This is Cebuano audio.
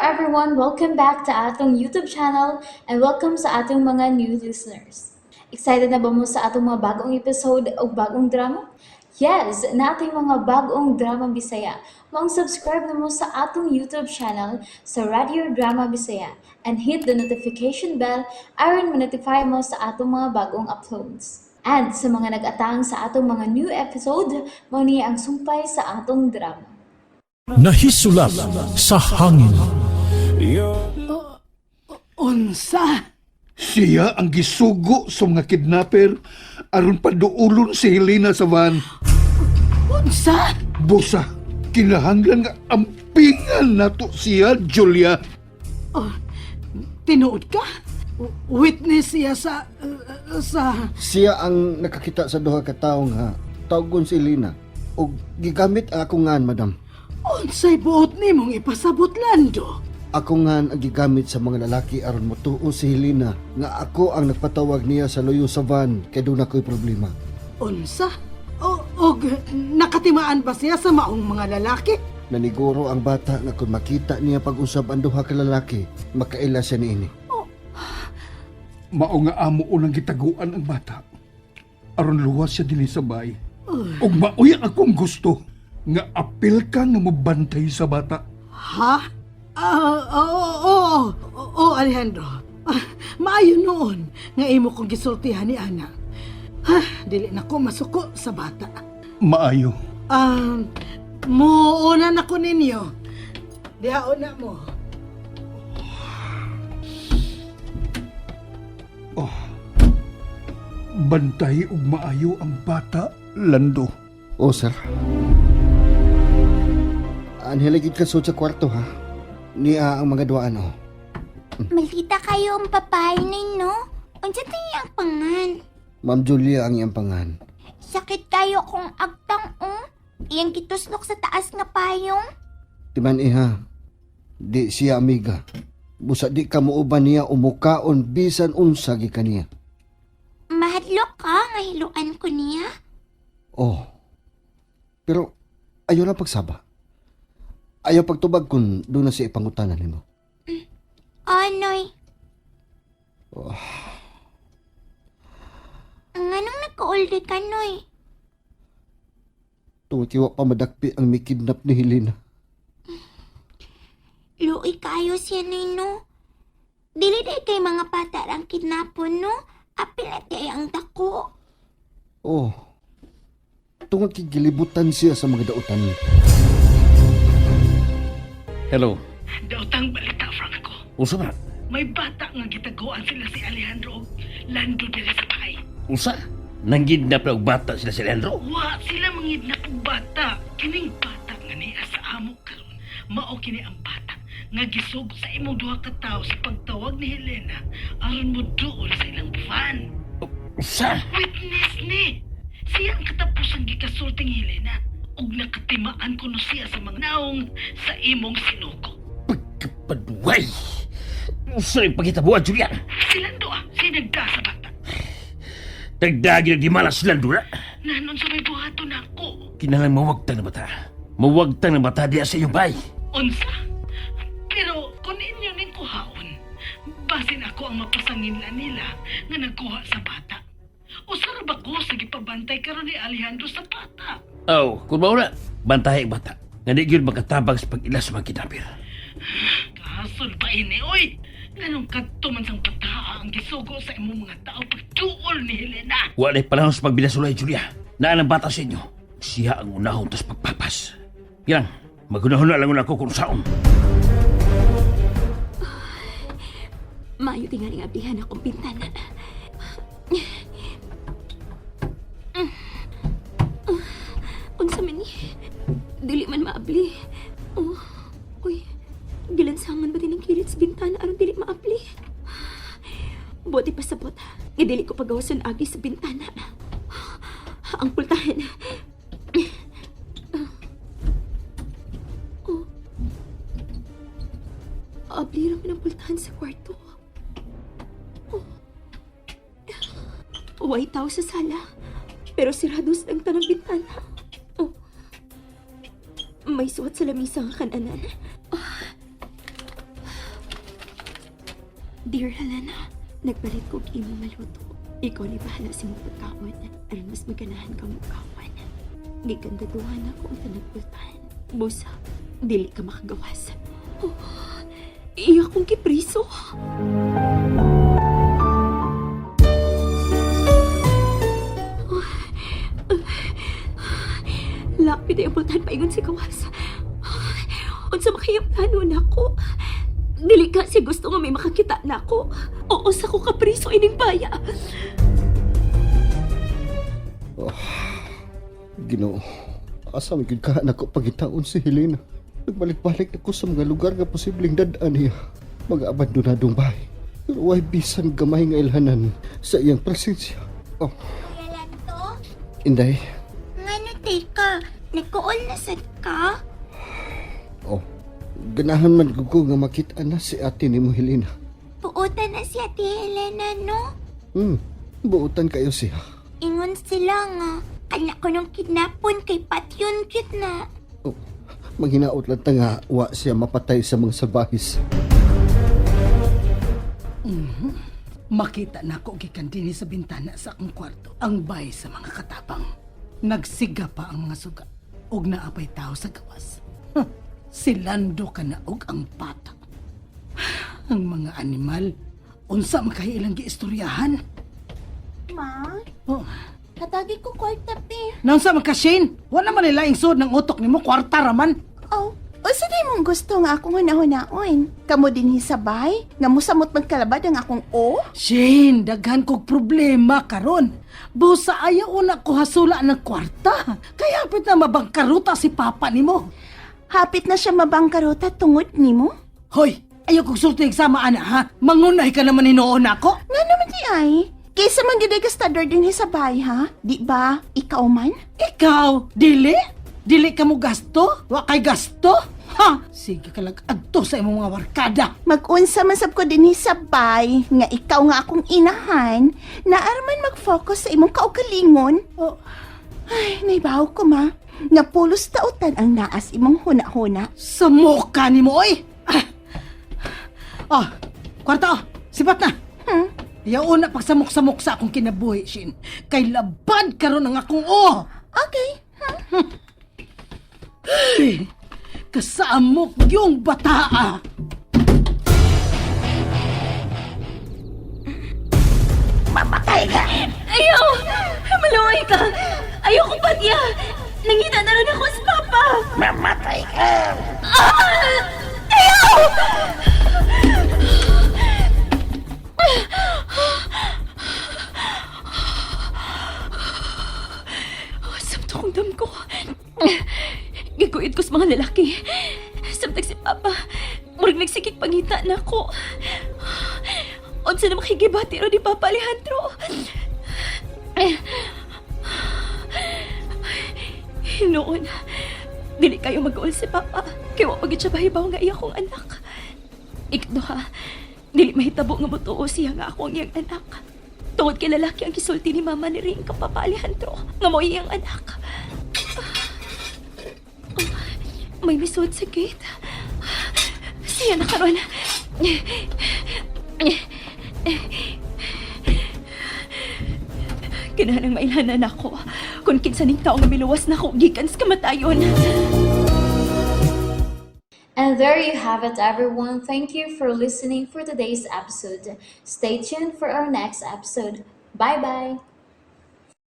everyone! Welcome back to atong YouTube channel and welcome sa atong mga new listeners. Excited na ba mo sa atong mga bagong episode o bagong drama? Yes, nating mga bagong drama Bisaya. Maong subscribe na mo sa atong YouTube channel sa Radio Drama Bisaya and hit the notification bell aron ma-notify mo sa atong mga bagong uploads. And sa mga nag-atang sa atong mga new episode, mao ni ang sumpay sa atong drama. Nahisulat sa hangin. Unsa? Siya ang gisugo sa mga kidnapper aron paduulon si Helena sa van. Unsa? Busa, kinahanglan nga ampingan nato siya, Julia. Tinuod ka? Witness siya sa sa Siya ang nakakita sa duha ka tawo nga tawgon si Lina ug gigamit ang akong ngan, madam. Unsay buot nimong ipasabot, Lando? Ako ngan ang gigamit sa mga lalaki aron motuo si Helena nga ako ang nagpatawag niya sa luyo sa van kay doon ako'y problema. Unsa? O, og nakatimaan ba siya sa maong mga lalaki? Naniguro ang bata nga kung makita niya pag-usab ang duha ka lalaki, makaila siya niini. Mao nga amo unang gitaguan ang bata. Aron luwas siya dinhi sa bay. Ug maoy ang akong gusto nga apil ka nga mobantay sa bata. Ha? Ah, oo, oo, oo, Alejandro. Ah, maayo noon nga imo kong gisultihan ni Ana. Ha, dili na ko masuko sa bata. Maayo. Muuna na ko ninyo. Dihaon na mo. Bantay ug maayo ang bata, Lando. O sir. Anhela gid ka sud sa kwarto ha. Niya ang mga duaan oh. Malita kayo ang papay no? Unsa tayo ang pangan? Ma'am Julia ang iyang pangan. Sakit kayo kung agtang oh. Iyang gituslok sa taas nga payong. Timan iha, di siya amiga. Busa di ka muuban niya umukaon bisan unsa gikan niya. Mahadlok ka nga hiluan ko niya. Oh. Pero ayaw lang pagsaba. Ayaw pagtubag kung doon na siya ipangutanan nimo. Anoy. Nganong nagkauldi ka, Noy? Tungod kay wa pa madakpi ang mikidnap ni Helena. Luoy kayo siya, Noy, no? Dili day kay mga bata ang kidnapon, no? Apil na di ay ang dako. Oh. Tungod kay gilibutan siya sa mga dautan. Hello. Daotang balita, Franco. Usa ba? May bata nga gitaguan sila si Alejandro og Lando diri sa bahay. Usa? Nanggidnap na og bata sila si Leandro. Wa sila mangidnap og bata. Kining bata nga niya sa amo karon. Mao kini ang bata nga gisugo sa imong duha ka tawo sa pagtawag ni Helena aron mo duol sa ilang van. Usa? Witness ni! Siya ang katapusang gikasulting Helena ug nakatimaan kuno siya sa mga naong sa imong sinugo. Pagkapadway! Usa rin pagkitabuan, Julia. Silang duha, sinagda sa bata. Dagdagi na di malas si Leandro na. Nanon sa may buhaton ako. Kinahanglan mawagtang na bata. Mawagtang na bata diya sa iyong bay. Unsa? Pero kung inyo ning kuhaon, basin ako ang mapasanginla nila nga nagkuha sa bata. Usa ra ba ko sa gipabantay karon ni Alejandro sa bata? Oh, kung mauna, bantahe ang bata. Nga di yun makatabang sa pag-ila sa mga kidnapper. Kasol ba ini, oy? Nganong kadto man sang bataa ang gisugo sa imong mga tao pagduol ni Helena? Wala panahon sa pagbinasulay, Julia. Naan ang bata sa inyo. Siya ang unahon tas pagpapas. Yan, magunahon na lang ako kung saon. Maayo tingali nga ablihan akong bintana. Unsa man ni? Dili man maabli. Oh, uy, gilansangan ba din ang kilid sa bintana aron dili maabli? Buti pasabot, nga dili ko pagawason agi sa bintana. Ang pultahan. Oh. Abli ra man ang pultahan sa kwarto. Way tao sa sala. Pero sirado sa ang tanang bintana. Oh. May suwat sa lamisa nga kananan. Ah. Dear Helena, nagpalit kog imo maluto. Ikaw ni bahala sa imong pagkaon aron mas maganahan kang mukawan. Gikandaduhan ako ang tanang pultahan. Busa, dili ka makagawas. Oh, iya kong gipriso. Lapit ay ang pultahan paingon sa gawas. Unsa makayang plano nako? Dili ka si gusto nga may makakita nako. Oo sa ko kapriso ining baya. Ginoo, asa man gyud ka nako pagitaon si Helena. Nagbalik-balik ako sa mga lugar nga posibleng dad-an niya. Mga abandonadong bahay. Pero way bisan gamay nga ilhanan sa iyang presensya. Oh, Kuya Lanto, Inday. ngano teka, nagkuol na sad ka? Oh, ganahan man gud ko nga makita na si ate nimo Helena. Puutan na si Ate Helena, no? Buutan kayo siya. Ingon sila nga, kanya ko nung kidnapon kay Patyon cute na. Oh, manghinaot lang ta nga wa siya mapatay sa mga salbahis. Makita nako gikan dinhi sa bintana sa akong kwarto ang bay sa mga katapang. Nagsiga pa ang mga suga ug naapay tao sa gawas. Huh, si Lando kanaog ang bata. Ang mga animal, unsa man kay ilang giistoryahan? Ma, Oh, hatagi ko kwarta, pe. naunsa man ka Shane? Wala man nila sud ng utok nimo, kwarta raman. Oh, unsa day mong gusto nga akong hunahunaon? Kamo din hisabay? Nga musamot magkalabad ang akong o? Shane, daghan kog problema karon. Busa ayaw una ko hasula ng kwarta. Kaya hapit na mabangkaruta si papa nimo. Hapit na siya mabangkarota tungod nimo? Hoy, ayaw kong sulti sama ana ha. Mangunay ka naman hinuon ako. Nga naman di ay. Kaysa man gyud ay gastador din hisabay ha? Di ba? Ikaw man? Ikaw, dili? Dili ka mo gasto? Wa kay gasto? Ha? Sige ka lang adto sa imong mga barkada. Mag-unsa man sab ko din hisabay nga ikaw nga akong inahan, naarman mag-focus sa imong kaugalingon. Oh, Ay, naibaw ko ma. Nga pulos tautan ang naas imong huna-huna. sa mukha nimo oy. Ah, oh, kwarta oh. Sipat na. Ayaw una pagsamok-samok sa akong kinabuhi, Shin. Kay labad karon ang akong oh. Okay. Ay, kasamok yung bataa. Ayaw! Maluway ka! Ayaw ko patya! Nangita na rin ako sa papa! Mamatay ka! Ah! Ayaw! Samto kong damgo. Giguid ko sa mga lalaki. Samtag si Papa. Murag nagsigig pangita na ako. Unsa na makigibati ro ni Papa Alejandro? Noon, dili kayo mag si Papa. Kay wa pagid siya bahibaw nga iya kong anak. Ikduha, dili mahitabo nga motuo siya nga ako ang iyang anak. Tungod kay lalaki ang gisulti ni Mama ni Ring kang Papa Alejandro nga mo iyang anak. Oh, may misod sa gate. Siya na karon. Kinahanglang mailhanan ako kung kinsa ning tao nga miluwas na ako gikan sa kamatayon. And there you have it, everyone. Thank you for listening for today's episode. Stay tuned for our next episode. Bye bye.